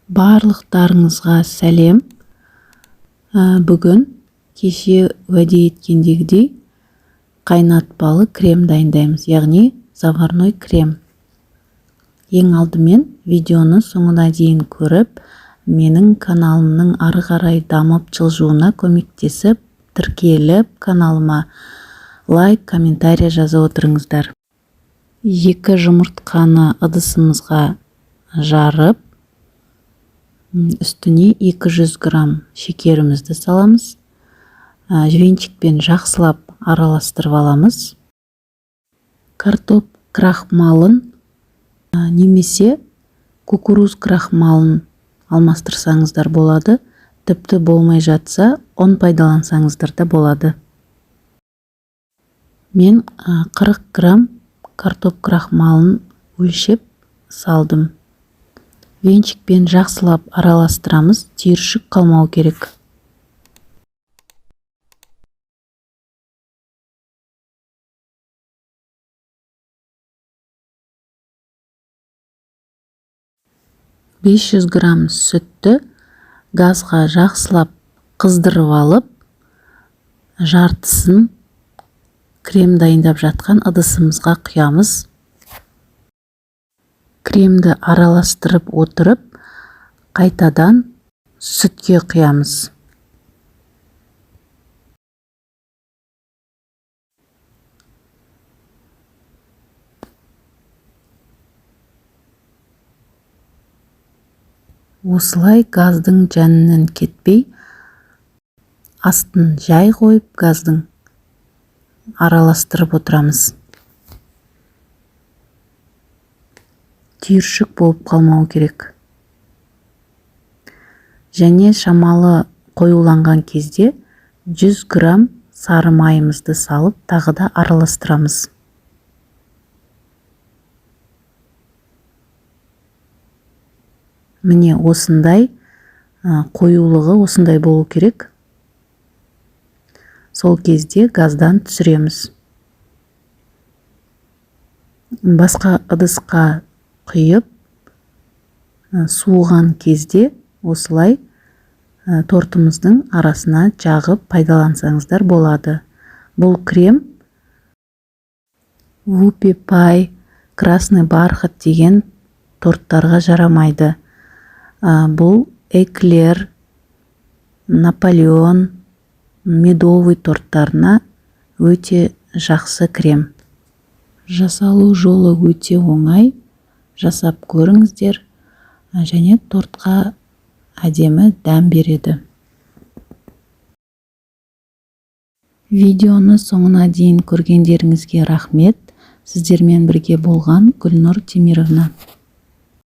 Барлықтарыңызға сәлем! Бүгін кеше уәде еткендегідей қайнатпалы крем дайындаймыз, яғни заварной крем. Ең алдымен видеоны соңына дейін көріп, менің каналымның ары қарай дамып жылжуына көмектесіп, тіркеліп, каналыма лайк, комментарий жазып отырыңыздар. 2 жұмыртқаны ыдысымызға жарып, үстіне 200 грамм шекерімізді саламыз. Венчикпен жақсылап араластырып аламыз. Картоп крахмалын немесе кукуруз крахмалын алмастырсаңыздар болады. Тіпті болмай жатса, ұн пайдалансаңыздар да болады. Мен 40 грамм картоп крахмалын өлшеп салдым. Венчикпен жақсылап араластырамыз, түйіршік қалмау керек. 500 грамм сүтті газға жақсылап қыздырып алып, жартысын крем дайындап жатқан ыдысымызға құямыз. Кремді араластырып отырып, қайтадан сүтке құямыз. Осылай газдың жанынан кетпей, астын жай қойып, газдың араластырып отырамыз. Түйіршік болып қалмау керек. Және шамалы қоюланған кезде 100 грамм сары майымызды салып, тағы да араластырамыз. Міне осындай, қоюлығы осындай болу керек. Сол кезде газдан түсіреміз. Басқа ыдысқа құйып, суыған кезде осылай, тортымыздың арасына жағып пайдалансаңыздар болады. Бұл крем вупи пай, красный бархат деген торттарға жарамайды. Бұл эклер, Наполеон, медовый торттарына өте жақсы крем. Жасалу жолы өте оңай. Жасап көріңіздер және тортқа әдемі дәм береді. Видеоны соңына дейін көргендеріңізге рахмет. Сіздермен бірге болған Гүлнұр Темировна.